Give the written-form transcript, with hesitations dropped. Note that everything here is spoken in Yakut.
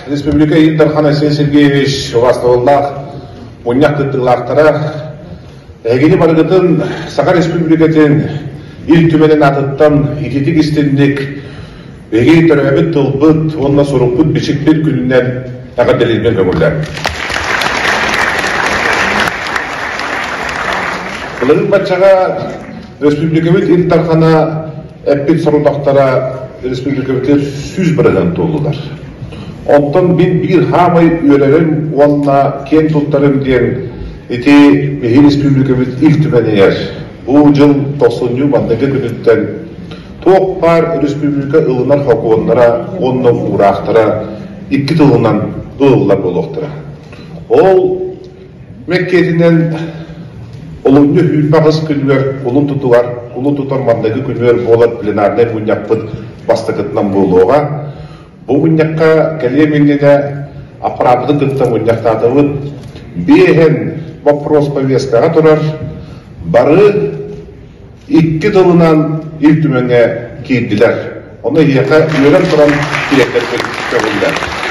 Республика Ил Дархан Айсен Сергеевич убаастабыллаах мунньах кыттыылаахтара, эһигини барыгытын Саха Республикатын Ил Түмэнин аатыттан ититик истинник биһиги төрөөбүт тылбыт уонна сурукпут-бичикпит күнүнэн эҕэрдэлиирбин көҥүллээн. Былырыын баччаҕа республикабыт Ил Дархана эппит сорудахтара республикабытыгар 100% туоллулар. Онтон мин биир хаамай үөрэрим уонна киэн туттарым диэн ити биһи республикабыт Ил Түмэнигэр бу дьыл тохсунньу манныгы күнүттэн туох баар республика ылынар сокуоннара уонна уураахтара икки тылынан ылыллар буолуохтара. Ол Мэккиэтинэн олунньу 28 күнүгэр кулун тутугар кулун тутар манныгы күнүгэр буолар пленарнай мунньахпыт бастакытынан буолуоҕа. Бу мунньахха кэлиэм иннинэ аппарааппытын кытта мунньахтаатыбыт. Биэһэн боппуруос повесткаҕа турар. Бары икки тылынан Ил Түмэҥҥэ киирдилэр. Ону эһиэхэ үөрэн туран тириэрдэрбин көҥүллэр.